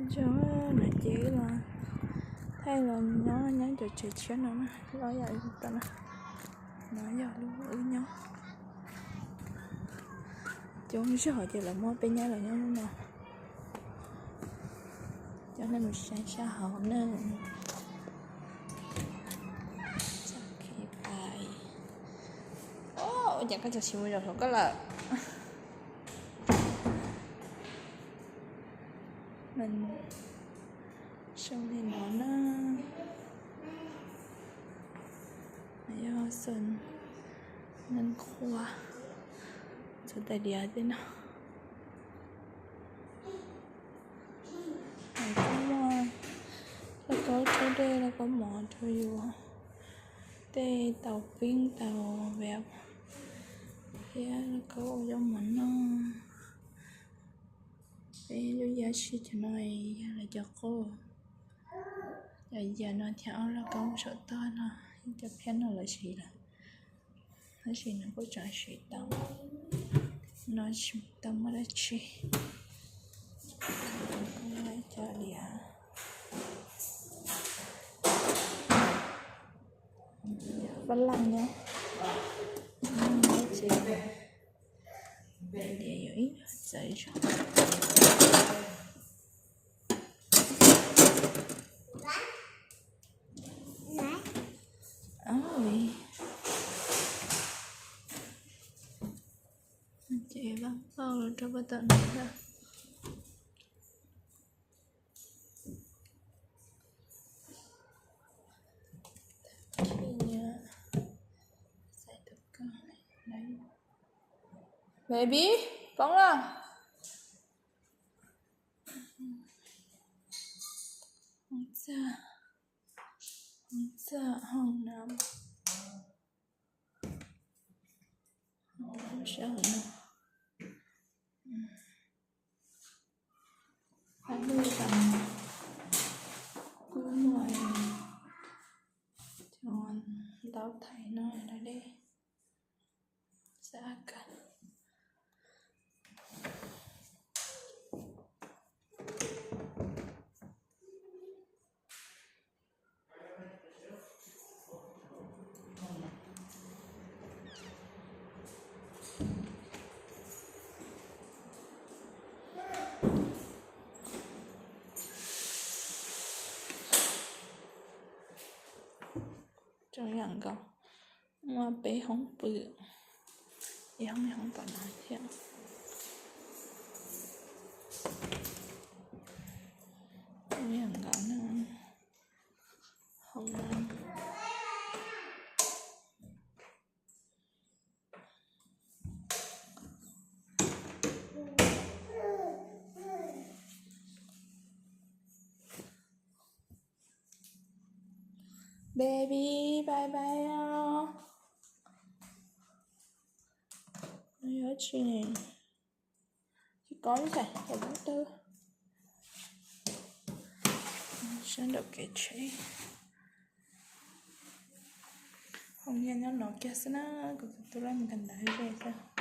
Cov no ces los thaij los nyob nyob cov tsev tshiab no na, los yam li tom no, no yog lub wb nyob. Coob zog ces lawv muab peb nyab los nyob lub no. Coj nej mus saib sab hauv na. Ua cas koj txawm tsis mus zaum saum koj lawm? Zoo li no na. Yog xeem neeg qhua, txhua tais diav tej no. Kuj muaj lauj kaub tshuab dej, lauj kaub mov rau yus, tej tauv peeb tauv vem, thiab lauj kaub ua zaub mov noj. Peb lub yam sij cov no yog lawv cov qub, cov yam no thiab ob lauj kaub saum toj no, cov phiab no lawv siv lawm, tab sis nws kuj tseem siv tau, no tsis tau muaj dab tsi. Cov diav fab laj nyob, dab tsi, diav yuav ib txawv zog. Ces vaj pauj rau puag tom no lawm. Baby, poob lawm. Hoob txaj, hoob txaj, hoob nam, hoob nam sab hauv no. Hauv lub tas kuj muaj cov ntaub thaiv no lawm deb. Xav kawg. Tseem yam nkaus, muaj peb hoob pw, ib hoob, hoob tom no thiab. Tseem yam nkaus na, hoob no. Baby, bye bye os. Nws yuav tsis, tsis kov ib txhais cov lub tawb. Sab nraum kev tsheb. Hoob nyob nyob no kiag xwb na, kuv tus tub laj mus kawm ntawv ze xwb.